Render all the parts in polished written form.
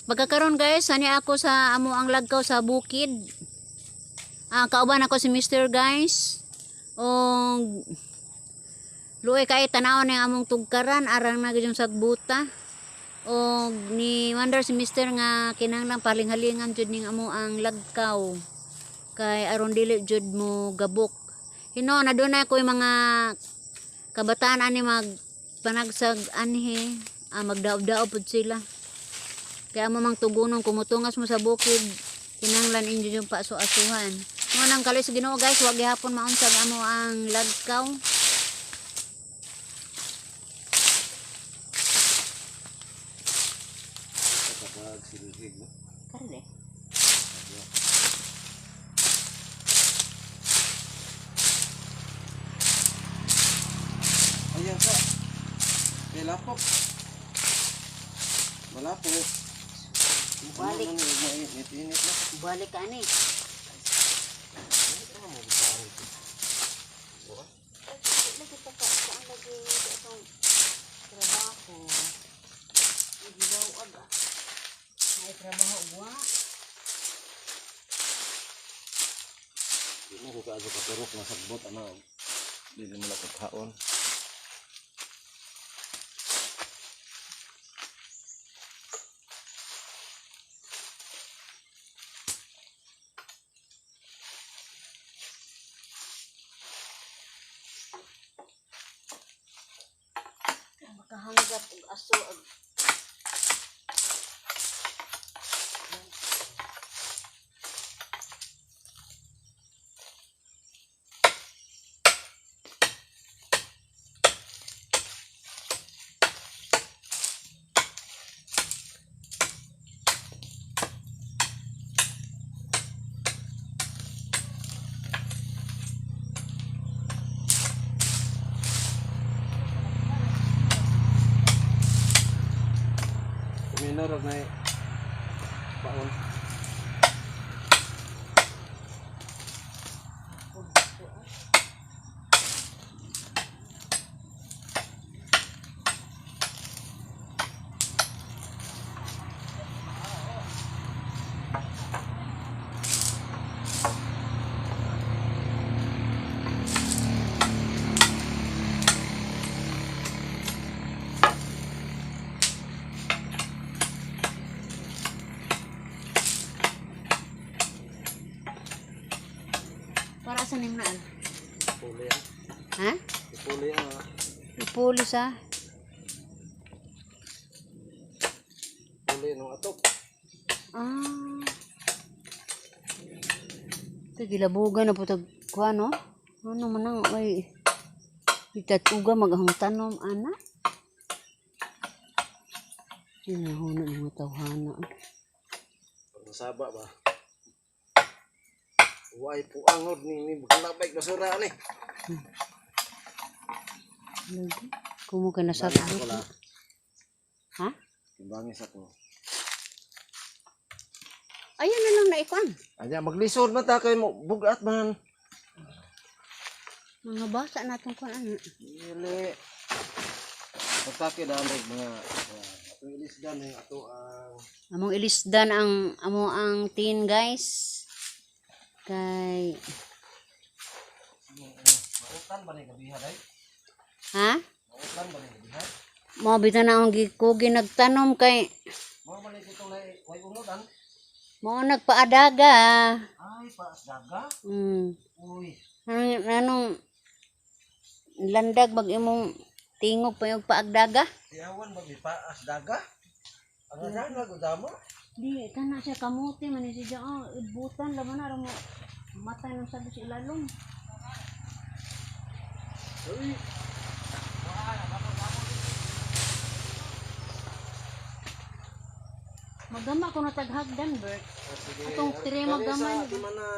Pagkakaron, guys, ani ako sa amo ang lagkaw sa bukid. Ah, kauban ako si Mr. guys. Og luoy kay tan-awon ang among tugkaran, arang na gyud sagbuta. Og ni wonder si Mr. nga kinahanglan palinghalingan jud ning amo ang lagkaw kay aron dili jud mo gabok. Hino na doon na ko yung mga kabataan ani mag panagsag anhi, ah, magdaob-daob pud sila. Kaya mo mang tugunon kumutungas mo sa bukid, kinahanglan inyo yung paso-asuhan. Mo nang kalis Ginoo, guys, wag gihapon maunsag amo ang lagkaw. Kapag silhig, no? Karde. Ayan sa. May lapok. Malapok. Balik. Ano, init-init na. Balik ani. Ano mo bisahan ito? Lagi pa ka saan lagi atong trabaho. Igilaw aga. Ay trabaho wa. Di mo ko kaadto katurok na sagbot ana. Dili mo na kaghaon. Makahanggap og aso ag. Kuminor og nay paon. Para sa nim na ala? Puli ah. Ha? Puli ah. Ipuli sa Puli nung atok. Ah. Ito gilabugan na po tag kuha, no? Ano man ang ay itatuga magahong tanom ana. Sinahuna mga tawhana. Pagsaba ba? Way puangod ni ni maglabay basura ni. Lagi. Kumo ka na sa Bangis ako la. Ha? Timbangis ako. Ayun na lang na ikuan. Anya maglisod man ta kay mo bugat man. Mga basa natong kuan ana. Dili. Pagtaki daan reg mga atong ilisdan ang ato ang Among ilisdan ang amo ang tin, guys. Kay mautan ba ni gabiha day? Ha? Mautan ba ni gabiha? Mo bitan na ang gikugi nagtanom kay Mao man ni kitong nay way unodan. mao nagpaadaga. Ay paas daga. Uy, Anong, anong landag bag imong tingog pa yung paagdaga? tiawan ba mi paas daga? Ang daga gud mo. Di, kana siya kamuti man ni siya. Oh, ibutan laman na mo. Matay nang sabi sa ilalong. Uy. Magama ko na taghagdan, Bert. Ah, sige. Atong tire Kani maggamay. sa di man na.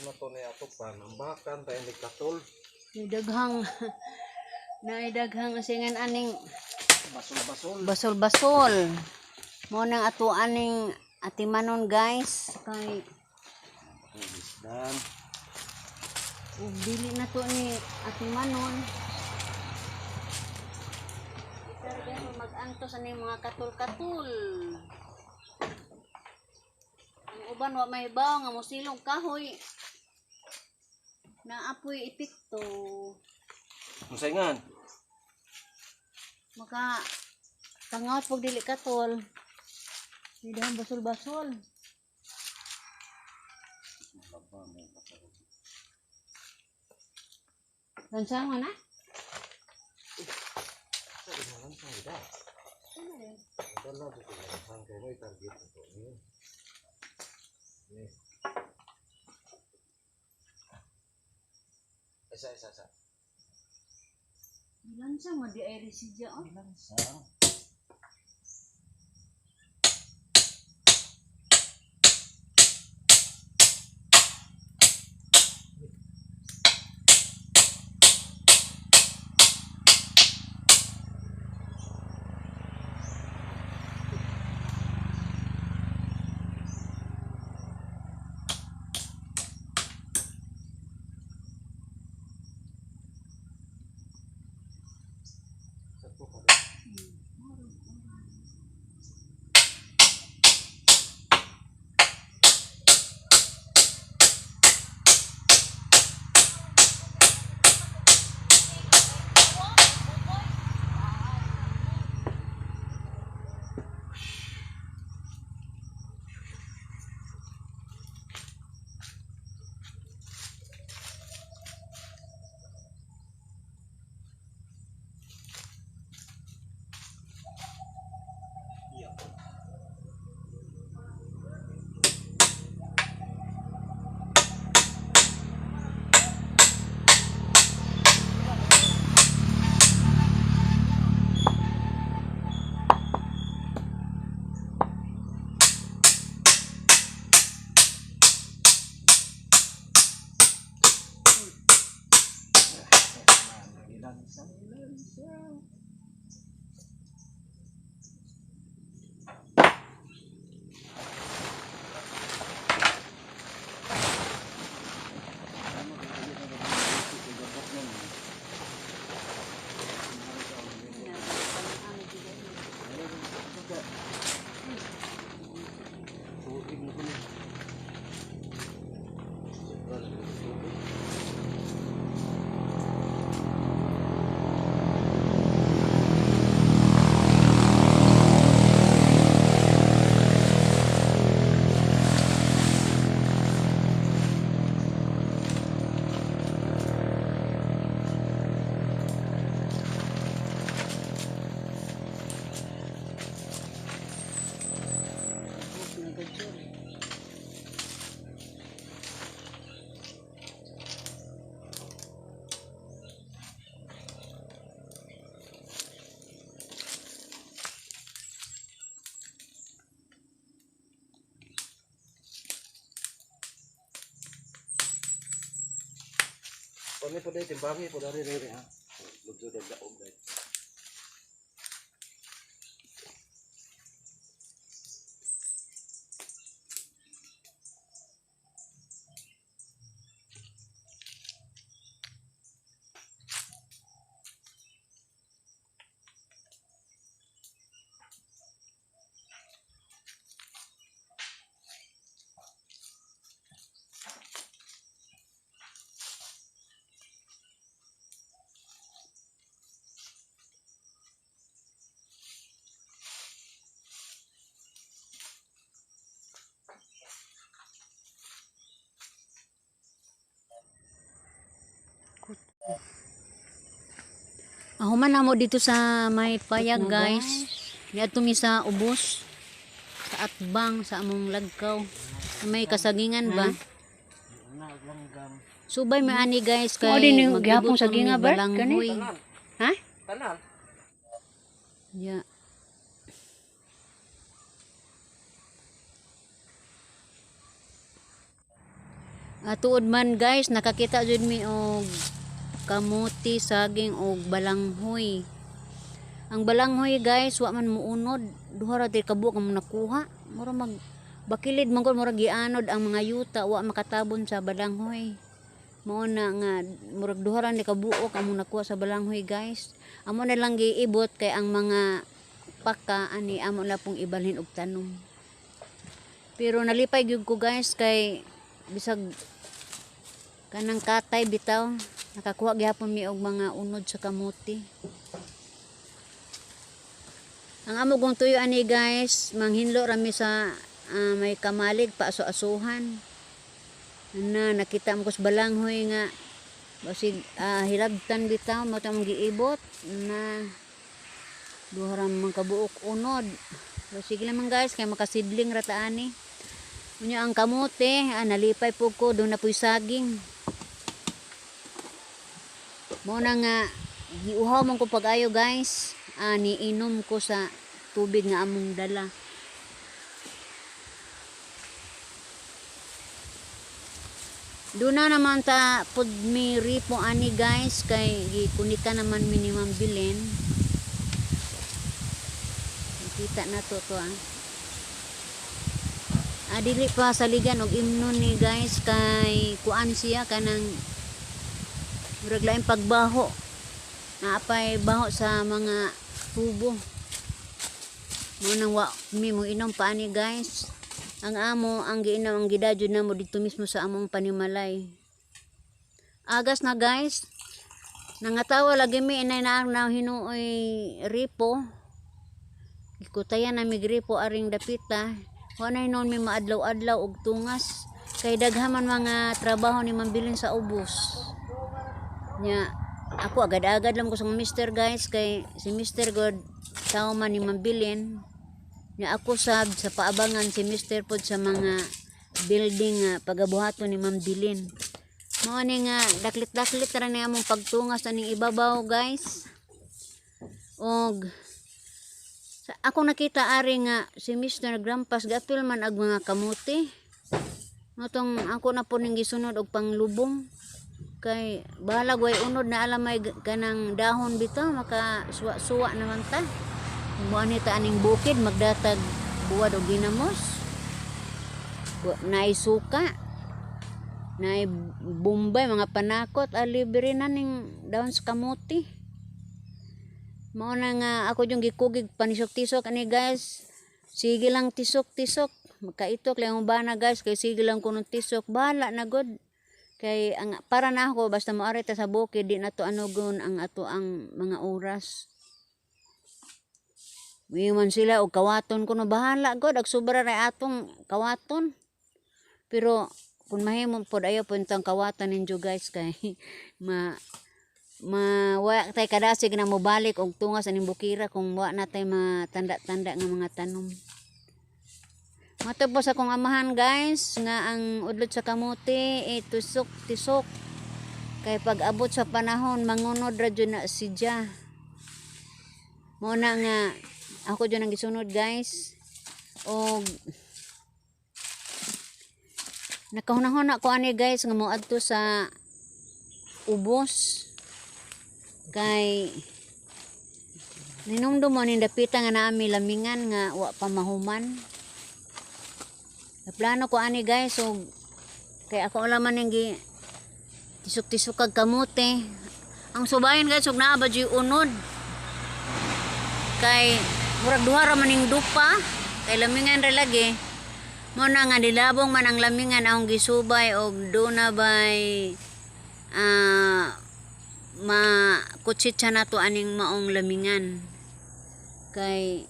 Na to ni ato pa nambakan tayo ni katol. Daghang naay daghang asingan aning Basol-basol. Basol-basol. Mo nang ato aning atimanon, guys, kay Isdan. ug dili na to ni atimanon. Itarga mag-antos ani mga katul-katul. Ang uban wa may baw nga mosilong kahoy. Naapoy epekto. Unsay ngan? Maka tangaw pag dili katol. Di dahang basol-basol. Lansangan na? Dala dito lang kay may target na to ni. Eh. Isa isa isa. Lansang mo di ay residya oh. Lansang. Lansang, lansang. Tubig na ko ni. Tubig. Kami po dahil, timbangi po dahil dahil ha. Lugso dahil daog dahil. Human na mo dito sa may payag, guys. Niadto mi sa ubos, sa atbang sa among lagkaw. May kasagingan ba? Subay may ani, guys, kay Mao din yung gihapon maglibot saginga, mi Bert, balanghoy. Ha? Tanan. Yeah. Tuod man guys, nakakita jud mi og kamuti, saging og balanghoy. Ang balanghoy guys, wa man muunod. Duha ra tay kabuok ang nakuha. Mura mag bakilid man gud, mura gianod ang mga yuta, wa makatabon sa balanghoy. Mao na nga murag duha ra ni kabuok ang nakuha sa balanghoy guys. Amo na lang giibot kay ang mga paka ani amo na pong ibalhin og tanom. Pero nalipay gyud ko guys kay bisag kanang katay bitaw, nakakuha gihapon mi og mga unod sa kamuti. Ang amo kong tuyo ani guys, manghinlo ra mi sa may kamalig paaso-asuhan. Na nakita mo ko sa balanghoy nga basig hilabtan bitaw mo tamong giibot na duha ra man kabuok unod. Pero sige lang guys kay makasidling ra ta ani. Unya ang kamote, nalipay po ko doon na po'y saging. Mao na nga giuhaw man ko pag-ayo guys. Niinom ko sa tubig nga among dala. Doon na naman ta pud mi ripo ani guys kay gikunika naman mi ni Ma'am Bilin. Nakita na to to ah. Dili pa saligan og imnon ni guys kay kuan siya kanang murag laing pagbaho. Naapay baho sa mga tubo. Mao nang wa mi mo inom pa ani guys. Ang amo ang giinom ang gidadyo namo dito mismo sa among panimalay. Agas na guys. Nangatawa lagi mi inay na na hinuoy ripo. Gikutayan na mi gripo aring dapita. Wa na hinuon mi maadlaw-adlaw og tungas kay daghan man mga trabaho ni Ma'am sa ubos. Nya ako agad-agad lang ko sa mister guys kay si Mr. God tao man ni Ma'am Bilin. Nya ako sab sa paabangan, si Mr. pod sa mga building nga pagabuhaton ni Ma'am Bilin. Mao ni nga daklit-daklit ra ni among pagtungas aning ibabaw guys. Og sa ako nakita ari nga si Mr. Nagrampas gapil man ag mga kamuti. Motong ako na po ning gisunod og panglubong kay bahalag way unod na alamay kanang dahon bitaw maka suwa-suwa naman ta. Mo ani ta aning bukid magdatag buwad og ginamos. Naay suka. Naay bombay, mga panakot, libre na ning dahon sa kamuti. Mao na nga ako yung gikugig panisok-tisok ani guys. Sige lang tisok-tisok. Magkaitok lang ang bana guys kay sige lang kuno tisok. Bahala na god. Kay ang para na ako basta moari ta sa bukid, di na to anugon ang ato ang mga oras. Man sila og kawaton kuno, bahala god ag sobra ra atong kawaton. Pero kung mahimo pod ayaw pod tang kawatan ninyo guys kay ma ma wa tay kadasig na mobalik og tungas aning bukira kung wa na tay matanda-tanda nga mga tanom. Mato po sa akong amahan guys nga ang udlot sa kamote eh, tusok tisok kay pag abot sa panahon mangunod ra jud na siya. Mao na nga ako jud ang gisunod guys. Og nakahunahuna ko ani guys nga moadto sa ubos kay ninumdum mo ning dapita nga naami lamingan nga wa pa mahuman. Plano ko ani guys, so kay ako wala man ning gi tisok-tisok kag kamote. Ang subayin guys ug naa ba jud unod. Kay murag duha ra man ning dupa kay lamingan ra lagi. Mo na nga nilabong man ang lamingan akong gisubay og do na bay ma kutsitsa na to aning maong lamingan. Kay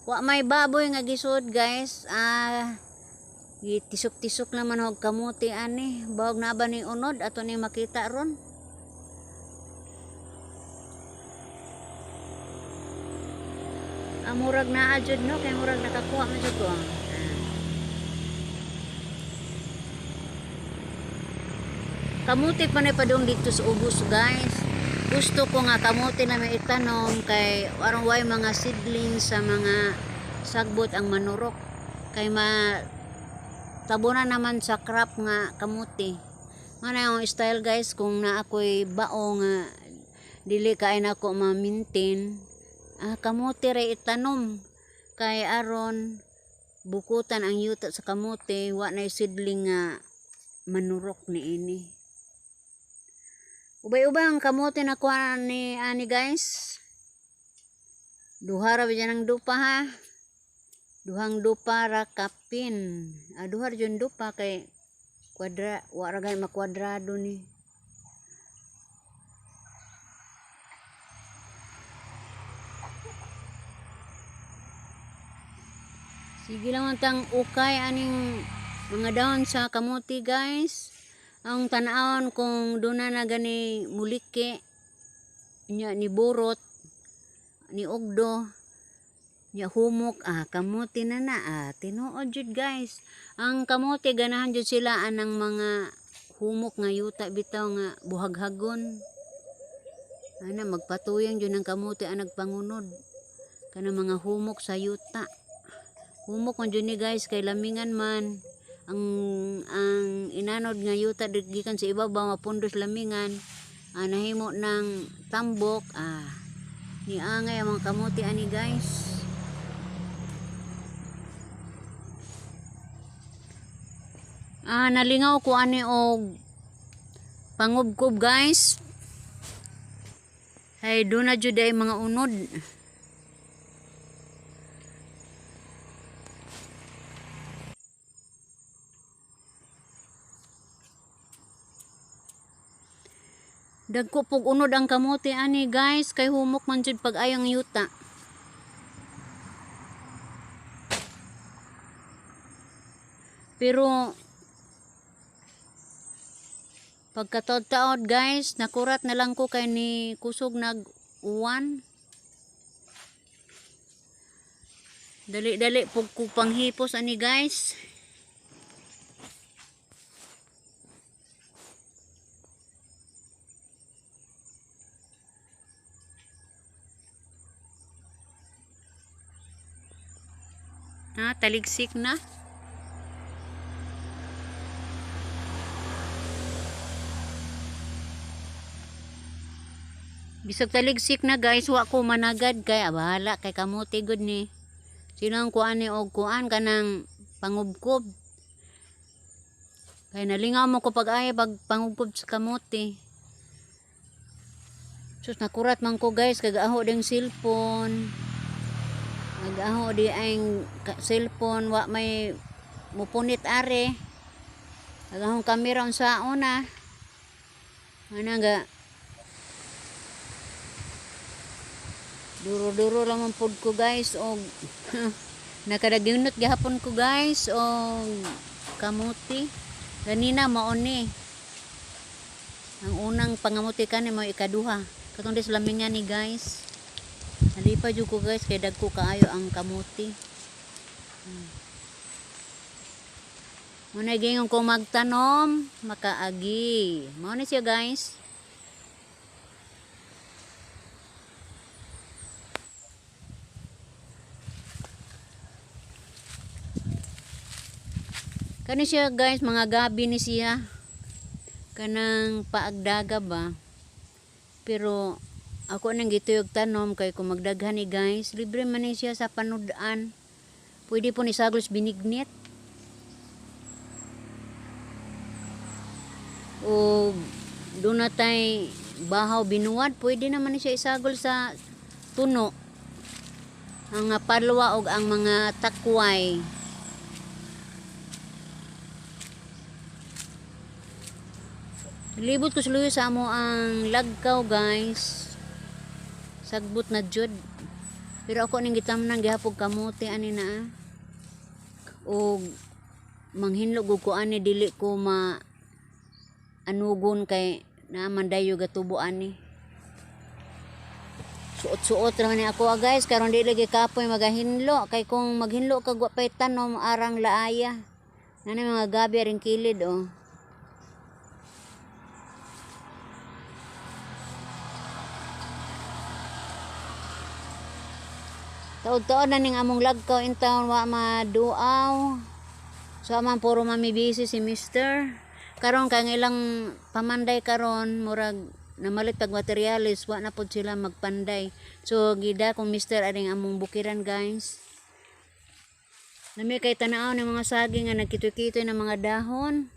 wa may baboy nga gisud guys. Gitisok-tisok naman og kamote ani. Bahog na ba ning unod ato ning makita ron. Murag naa jud no kay murag nakakuha man jud ko. Kamuti pa na padung dito sa ubos guys. Gusto ko nga kamuti na may itanom kay aron way mga seedlings sa mga sagbot ang manurok. Kay ma tabunan naman sa crop nga kamuti. Mana yung style guys, kung na ako'y bao nga dili kay nako ma-maintain, kamote ra itanom kay aron bukutan ang yuta sa kamote, wa nay seedling nga manurok niini. Ubay-ubay ang kamote na kuha ni ani guys. Duha ra ba dyan ang dupa ha? Duhang dupa ra kapin. Duha ra dyan dupa kay kwadra, wa ra gani makwadrado ni. Sige lang ang tang ukay aning mga dahon sa kamote guys. Ang tan-awon kung doon na gani muliki nya ni burot ni ugdo nya humok, kamote na na, tinuod jud guys. Ang kamote ganahan jud sila anang mga humok nga yuta bitaw nga buhaghagon. Ana magpatuyang jud ang kamote ang nagpangunod kanang mga humok sa yuta. Humok man jud ni guys kay lamingan man ang inanod nga yuta gikan sa ibabaw mapundos lamingan, nahimo ng tambok, niangay ang mga kamote ani guys. Nalingaw ko ani og pangubkob guys. Hay doon na jud ay mga unod. Dagko pug unod ang kamote ani guys kay humok man jud pag ayang yuta. Pero pagkataod-taod guys, nakurat na lang ko kay ni kusog nag uwan. Dali-dali pug ko panghipos ani guys. Taligsik na. Bisag taligsik na guys, wa ko managad kay bahala kay kamote gud ni. Sino ang kuan ni og kuan kanang pangubkob. Kay nalingaw mo ko pag ay pag pangubkob sa kamote. Sus, nakurat man ko guys kag aho ding cellphone. Nag-aho di ang cellphone wa may mupunit are. Agahong kamera unsa una. Ana ga duro-duro lang man pod ko guys og nakadagyunot gihapon ko guys og kamuti. Ganina mao ni. Ang unang pangamuti kani mao ikaduha. Katong des lamingan ni guys. Nalipa jud ko guys kay dagko kaayo ang kamuti. Muna gingon ko magtanom, makaagi. Mao ni siya guys. Kani siya guys, mga gabi ni siya. Kanang paagdaga ba. Pero ako nang gituyog tanom kay kung magdaghan ni guys, libre man ni siya sa panudan. Pwede po ni saglos binignit. O doon na tay bahaw binuwad, pwede naman ni siya isagol sa tuno. Ang palwa og ang mga takway. Libot ko sa luyo sa amo ang lagkaw guys. Sagbot na jud. Pero ako ning gitamnan gihapog kamote ani na. Og manghinlo gud ko ani dili ko ma anugon kay naaman dayo gatubo ani. Suot-suot ra man ni ako guys karon di lagi kapoy magahinlo kay kung maghinlo ka wa pay tanom arang laaya. Nana mga gabi aring kilid oh. Taod-taod na ning among lagkaw in town wa maduaw. So man puro mami busy si Mister. Karon kay ang ilang pamanday karon murag namalit pag materialis, wa na pod sila magpanday. So gida kong mister aning among bukiran, guys. Lami kay tanaw ng mga saging nga nagkitoy-kitoy ng mga dahon.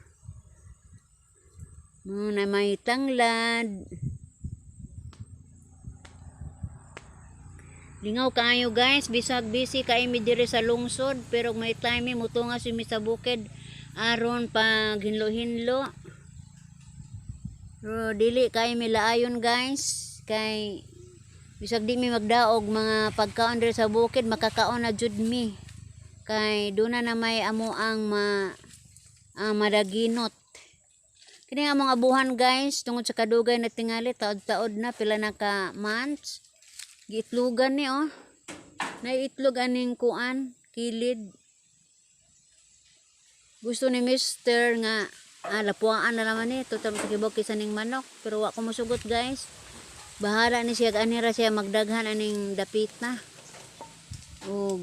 Mga na may tanglad. Lingaw kaayo, guys, bisag busy kay mi diri sa lungsod, pero may time mi mutunga si mi sa bukid aron pag hinlo-hinlo. Pero dili kay mi laayon, guys, kay bisag di mi magdaog mga pagkaon diri sa bukid, makakaon na jud mi. Kay duna na may amo ang ang madaginot. Kini nga mga abuhan, guys, tungod sa kadugay na tingali, taod-taod na, pila na ka months. Giitlogan ni, oh. Naiitlog aning kuan, kilid. Gusto ni Mister nga lapuaan na naman ni, total takibok kisa ning manok, pero wa ko mosugot, guys. Bahala ni siya ani ra siya magdaghan aning dapit na. Og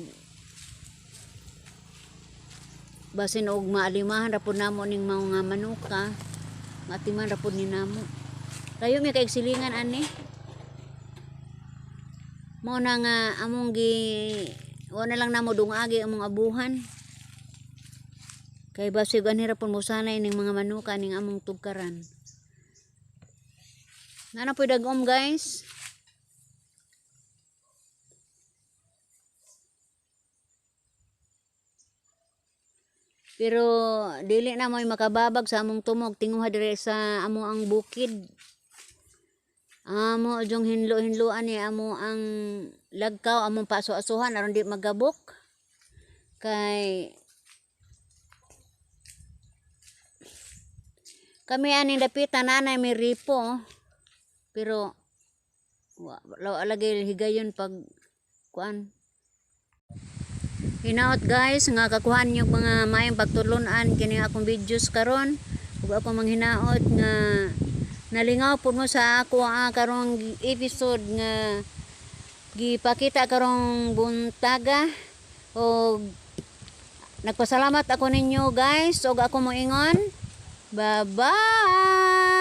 basin og maalimahan ra pud namo ning mga manuka. Maatiman ra pud ni namo. Tayo mi kay silingan ani. Mao na nga among gi wa na lang namo dungagi among abuhan. Kay basig ani ra pud mosanay ning mga manuka ning among tugkaran. Nana po'y dagom, guys. Pero dili na mo'y makababag sa among tumog tinguha dire sa amo ang bukid. Amo jong hinlo-hinloan ni amo ang lagkaw, among paso-asuhan aron di magabok. Kay kami aning dapitan nanay may ripo, oh. Pero wa lagi higayon pag kuan. Hinaot, guys, nga kakuhaan niyo mga maayong pagtulunan kini akong videos karon. Ug ako manghinaot nga nalingaw pud mo sa ako karong episode nga gipakita karong buntaga. Og nagpasalamat ako ninyo, guys, ug ako moingon, bye bye.